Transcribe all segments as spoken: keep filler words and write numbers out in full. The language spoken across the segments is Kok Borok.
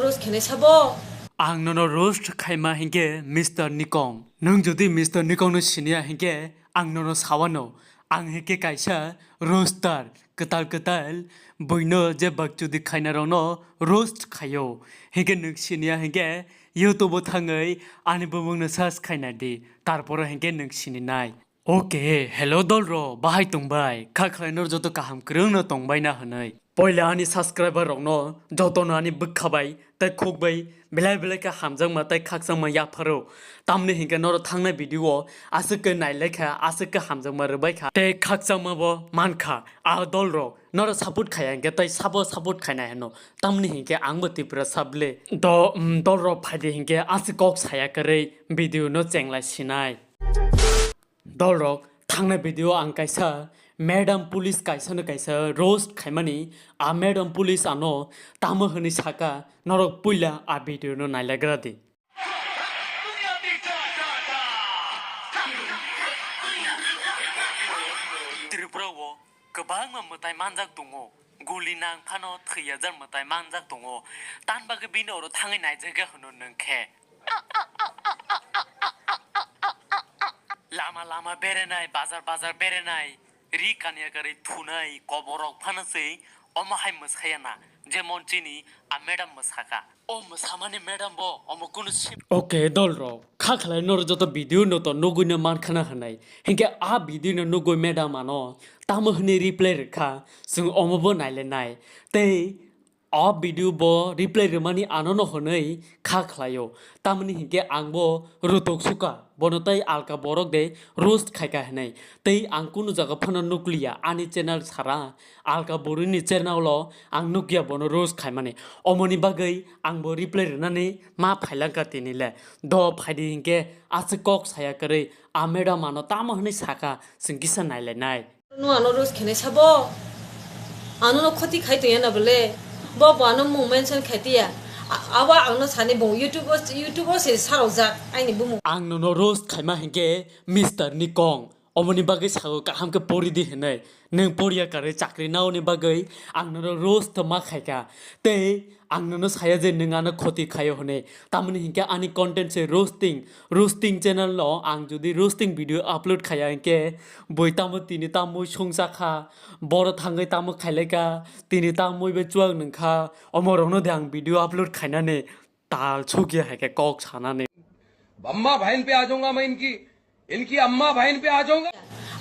Roast khenai sabo? Ang nono roast khaima hinkhe Mister Nikong. Nwng jodi Mister Nikong no siniya hinkhe ang nono sawano. Ang hinkhe kaisa roaster, kwtal kwtal buino je bakchudi khaina rokno roast khaio. Hinkhe nwng siniya hinkhe YouTube o thangwi ani bumungno search khaina di. Tarporo hinkhe nwng sininai. Okay, hello dolrok, bahai tongbai? Kha khlai nor joto kaham kwrwngno tongbai na hwnwi. Poila ani subscriber rokno jotono ani bwkha bai tei khuk bai belai belai khe hamjakma tei khakchangma yapharo. Tamni hinkhe noro thangnai video o aswk khe nailaikha, aswk khe hamjakma rwbaikha tei khakchangma bo mankha. A dolrok noro support khaiya hinkhe tei sabo support khainai hwno. Tamni hinkhe angbo Tiprasa ble. Do, mm, dolrok phaidi hinkhe aswk kok saya kwrwi video no chenglai sinai. Dolrok, thangnai video ang kaisa madam police kaisa no kaisa roast khaimani, a madam police ano tamo hwnwi saka, norok puila a video no nailagra di. Tripura o kwbangma mwtai manjak tongo, guli nang phano thwiyajar mwtai manjak tongo, tan bagwi bini oro thangwi naijakya hwno nwng khe. Lama lama berenai, bazar bazar berenai, ri kanya kwrwi thunai, koborok phano se omo hai mwsaya na, jemon chini a madam mwsaka. O mwsamani madam bo omo kunu sim- Okay, dolrok, kha khlai noro joto video no to nugui no man khana hwnai. Hinkhe a video no nugui madam ano tamo hwnwi reply rwkha, chwng omo bo nailenai. Tei o video bo reply rwmani anono hwnwi kha khlaio. Tamoni hinkhe ang bo rutok suka. Bono tei alka borok de roast khaika hwnwi. Tei ang kunu jaga phano nukliya ani channel sara. Alka boroni channel o ang nukya bono roast khaimani. Omoni bagwi ang bo reply rwnani ma phailangka tini le. Do phaidi hinkhe aswk kok saya kwrwi a madam ano tamo hwnwi saka chwng kisa nailainai. Nwng ano roast khenai sabo? Ano no khoti khai tongya na bole? Bo bo ano mung mention khai tiya. A-, abo ang no sani bo YouTube o, YouTube o se sarok jak aini bumung. Ang nono roast khaima hinkhe Mister Nikong. Omoni bagwi sago kaham khe pori di hinwi. Nwng poriya karwi chakri naoni bagwi ang nono roast ma khaika. Tei ang nono saya je nwng ano khoti khaio hwnwi. Tamoni hinkhe ani content se roasting. Roasting channel no ang jodi roasting video upload khaya hinkhe boi tamo tini tamo songsa kha, boro thangwi tamo khailai kha, tini tamo bai chuak nwng kha, omo rokno de ang video upload khainani tal sukya hai khe kok sanani. अम्मा बहन पे आ जाऊंगा मैं इनकी, इनकी अम्मा बहन पे आ जाऊंगा।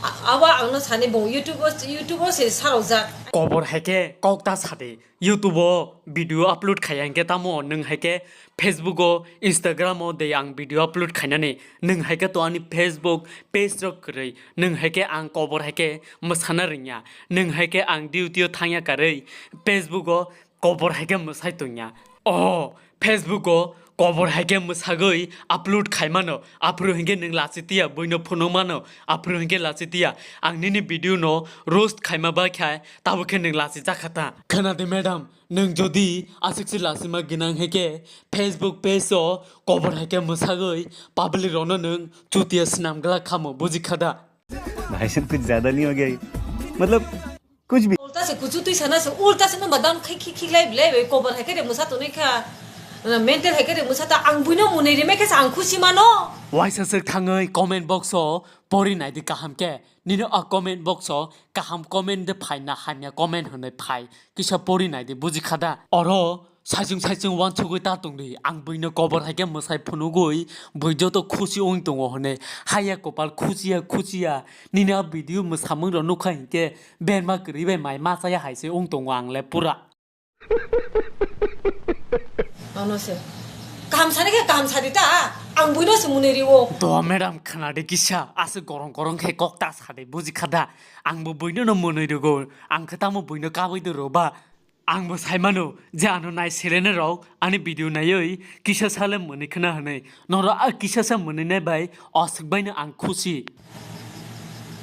A-, abo ang no sani bo YouTube o, YouTube o se sarok jak. Kobor hai khe kok ta sadi. YouTube o video upload khaya hinkhe tamo nwng hai khe Facebook o, Instagram o de ang video upload khainani, nwng hai khe to ani Facebook page rok kwrwi, nwng hai khe ang kobor hai khe mwsana rwngya, nwng hai khe ang duty o thangya karwi Facebook o kobor hai khe mwsai tongya. O Facebook o kobor hai khe mwsagwi upload khaimano, aphuru hinkhe nwng lachi tiya, buino phunukmano, aphuru hinkhe lachi tiya. Ang nini video no roast khaima bai khai, tabuk khe nwng lachi jakha ta. Khwnadi madam, nwng jodi aswk se lachima gwnang hai khe Facebook page o kobor hai khe mwsagwi public rokno nwng chutiya swnam glak khamo, bujikha da? भाई साहब, कुछ ज्यादा नहीं हो गया ये? मतलब, कुछ भी। Ulta se kuchu twi sana se, ulta se no badam khai khik khik lai blai bai kobor hai khe de mwsa tonwi kha. Mental hai khe de mwsa ta ang buino mwnwi rimai khe sa ang khusi mano. Waisa swk thangwi comment box o pori nai di kaham khe. Nini a comment box o kaham comment de phai na hamya comment hwnwi phai kisa pori nai di, bujikha da? Oro Saichung saichung wansugwi ta tongdi, ang buino kobor hai khe mwsai phunugwi bui joto khusi wng tongo hwnwi. Haiya kopal khuchiya khuchiya, nini a video mwsamung rok nukha hinkhe berma kwrwi bai mai ma chaya hai se wng tongo ang le pura. Ano se. Kaham sani khe kaham sadi ta, ang buino se mwnwi riwo. To madam khwnadi kisa, aswk gorong gorong khe kok ta sadi, bujikha da? Ang bo buino no mwnwi rwgo, ang khe tamo buino kabui do rw ba? Ang bo sai mano je ano nai selene rok ani video naiwi kisa sale mwnwi khna hwnwi. Norok a kisa sa mwnwi nai bai aswk baino ang khusi.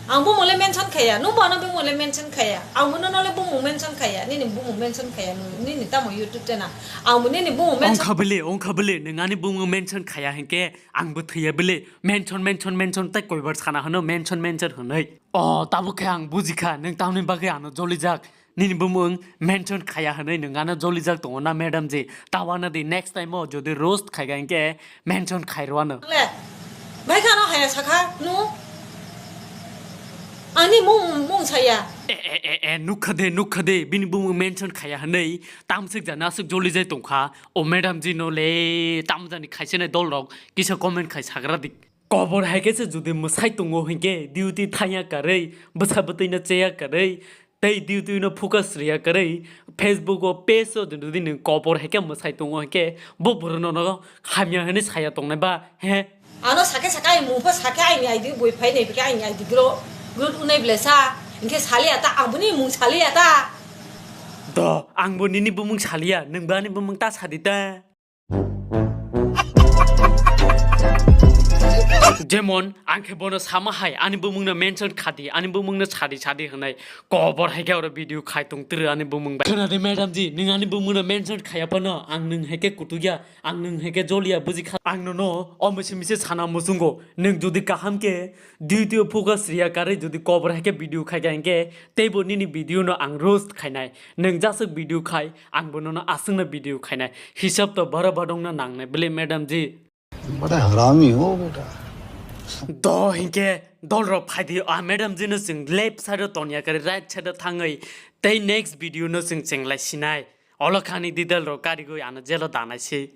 Ang bumung le mention khaya, nung bo ano bumung le mention khaya. Ang bo nono le bumung mention khaya, nini bumung mention khaya, nini tamo YouTube channel. Ang bo nini bumung mention. Ongkha bele, ongkha bele, nwng ani bumung mention khaya hinkhe ang bo thwiya bele. Mention, mention, mention tai koibar sana hwno mention, mention hwnwi. O, tabuk khe ang bujikha, nwng tamni bagwi ano jolijak. Nini bumung mention khaya hwnwi nwng ano jolijak tongo na madam ji? Tawana di next time o jodi roast khaiga hinkhe mention khairwano. Le, bai khano haya sakha, no? Ani mung, mung saya. E, e, e, e, nukha de, nukha de, bini bumung mention khaya hwnwi tamsik jani aswk jolijai tongkha. O madam ji no le, tamjani khaisenai dolrok kisa comment khai sagra di. Kobor hai khe se jodi mwsai tongo hinkhe duty thangya karwi, bwsa bwtwi no cheya karwi, tei duty no focus riya kwrwi Facebook o page o jodi nwng kobor hai khe mwsai tongo hinkhe bo borok no hamya hwnwi saya tongnai ba he? Ano sakhe sakhe ai mung pho sakhe aini I D bui phai nai bikhe aini I D gro grut unai blesa hinkhe saliya ta aboni mung saliya ta. Do, ang bo nini bumung saliya, nwng bo ani bumung ta sadi ta. Jemon, ang khe bono sama hai, ani bumungno mention khadi, ani bumungno sadi sadi hwnai, kobor hai khe oro video khai tong tiri ani bumung bai. Khwnadi madam ji, nwng ani bumungno mention khaya phano, ang nwng hai khe kutukya, ang nwng hai khe joliya, buji kha, ang nono o misi misi sana muchungo, nwng jodi kaham khe duty o focus riya karwi jodi kobor hai khe video khai kha hinkhe, teibo nini video no ang roast khainai, nwng jaswk video khai, ang bo nono aswkno video khainai. Hisab to bara badongna nangnai bele madam ji. Bada harami ho beta. Do hinkhe dolrok phaidi a madam ji no chwng left side o tonya kare right side o thangwi tei next video no chwng chenglai sinai. Olo khani detail rok karigwi ano jelo danai si.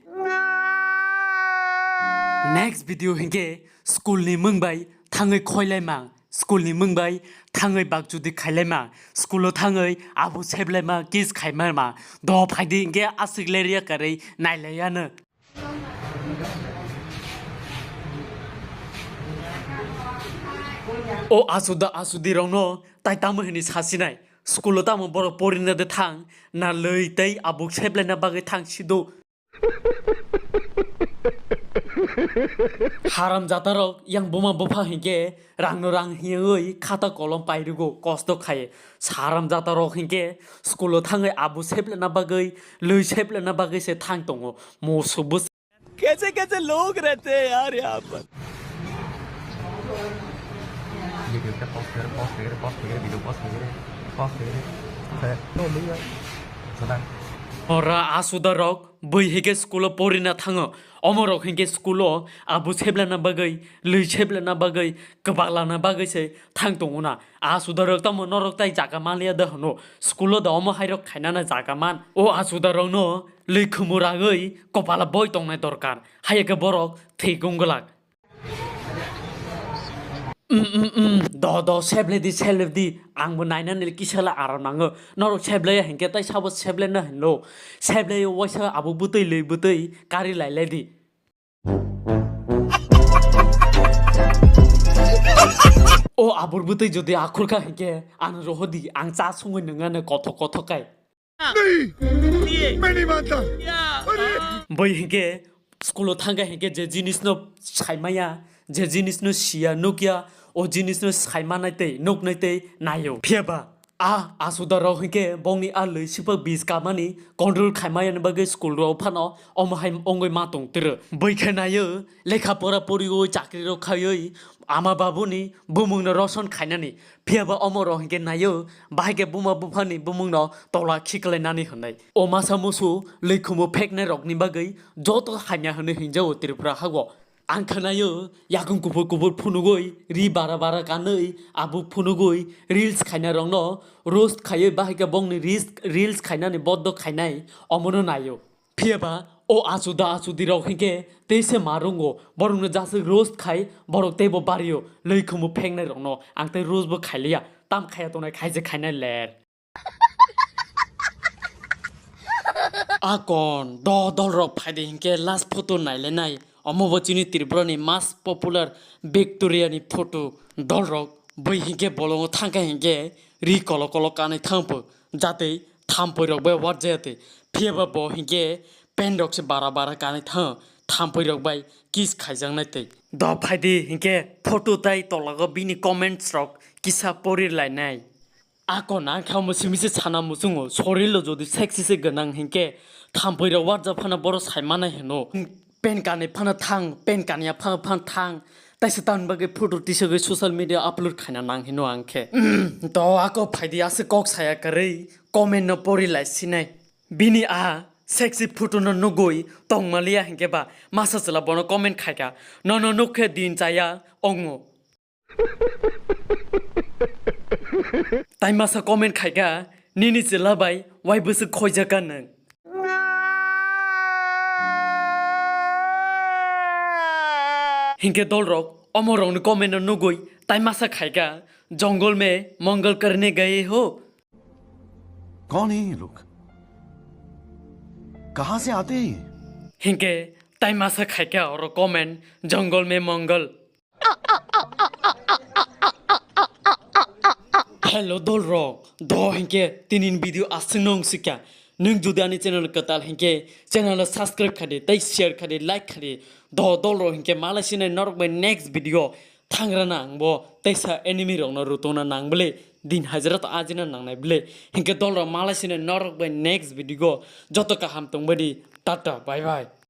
Next video hinkhe school ni mung bai thangwi khoilai mang. School ni mung bai thangwi bakjudi khailai ma, school o thangwi abo seblai ma, kiss khaima ma, do phaidi hinkhe aswk lerya karwi nailai ano. O asuda asudi rokno tai tamo hini sasinai, school o tamo borok porina de thang, na lwi tei abo seblaina bagwi thang sido. Haram jatarok yang buma bupha hinkhe rangno rang hiywi khata kolom pairugo kosto khai. Haram jatarok hinkhe school o thangwi abo seplena bagwi, lwi seplena bagwi se thang tongo. Musu bus. कैसे कैसे लोग रहते हैं यार यहाँ पर। ये देखते pause कर, pause कर, pause कर, video pause कर, pause कर। है, no, नहीं यार। सुना। Ora asuda rok bui hige school o porina thango. Omorok hinkhe school o abo seblana bagwi, lwi seblana bagwi, kwbalana bagwi se thang tongo na. Asuda rok tamo norok tai jaga manliya de hwno. School o da omo hai rok khainana jaga man. O asuda rokno lwi khumu ragwi kopala boi tongnai dorkar. Haiya khe borok thwi gonglak. Mm, mm, mm. Do, do, seble di, seble di. Ang bo naina nil kisala aram nango. Norok seble ya hinkhe tai sabo seble na hinlo. Seble yo waisa abo butui lwi butui kari lai lai di. O abur butui jodi akhur kha hinkhe ang rohodi ang cha sungwi nungane kothok kothok kai. नहीं, मैं नहीं मानता। अरे! Bui hinkhe school o thangkha hinkhe je jinis no saimaya, je jinis no siya nukya, o jinis no saimanai tei nuknai tei naio. Phiyaba a asuda rok hinkhe bongni a lwi sipak bis kamani control khaimaya ni bagwi school rok phano omo hai ongoi ma tong tiro. Bui khe naio lekha pora poriwi chakri rok khaiwi ama babuni bumung no roson khainani. Phiyaba omo rok hinkhe naio, bahai khe buma buphani bumungno tola khiklainani hwnwi. O masa musu lwi khumu pheknai rokni bagwi joto hamya hwnwi hinjao Tripura hago. Ang khwnaio, yakung kuphur kuphur phunugwi, ri bara bara kanwi, abo phunugwi, reels khainai rokno roast khaiwi, bahai khe bongni reels, reels khainani boddo khainai, omono naio. Phiyaba o achuda achudi rok hinkhe teise ma rungo, borokno jaswk roast khai, borok teibo bario, lwi khumu pheknai rokno ang tei roast bo khailiya, tam khaiya tongnai khaije khainai ler. Akon do dol rok phaidi hinkhe last photo nailenai, omo bo chini Tripura ni most popular Victoria ni photo dol rok bui hinkhe bolongo thangkha hinkhe ri kolo kolo kanwi thangpho jatwi thampui rok bai warjaya twi. Phiyaba bo hinkhe pen rok se bara bara kanwi thango, thampui rok bai kiss khaijaknai twi. Do phaidi hinkhe photo tai tolago bini comments rok kisa pori lainai. Ako nang kha mo simi se sana muchungo, sorilo jodi sexy se gwnang hinkhe thampui rok warjak phano boro sai manai hino. Pen kanwi phano thang, pen kanya phano phano thang. Taisa tamni bagwi photo tisogwi social media upload khaina nang hino ang khe. To ako phaidi aswk kok saya kwrwi, comment no pori lai sinai. Bini a sexy photo no nugui tongmaliya hinkhe ba masa chwla bono comment khaika, "Nono nukhe din chaya ongmo." Tai masa comment khaika, "Nini chwla bai wai bwswk khoijaka nwng?" Hinkhe dolrok omorokni comment no nugui tai masa khaika, "Jungle mein mangal karne gaye ho." कौन है ये लोग? कहाँ से आते हैं ये? Hinkhe tai masa khaika oro comment, "Jungle mein mangal." Hello dolrok, do hinkhe tinin video aswk nung sikya. Nwng jodi ani channel kwtal hinkhe channel subscribe khadi, tei share khadi, like khadi. Do dolrok hinkhe malai sinai norok bai next video thangrana ang bo teisa enemy rokno rutuna nang bwle, din hajra to ajina nangnai bwle. Hinkhe dolrok malai sinai norok bai next video joto kaham tongbai di. Tata, bye bye.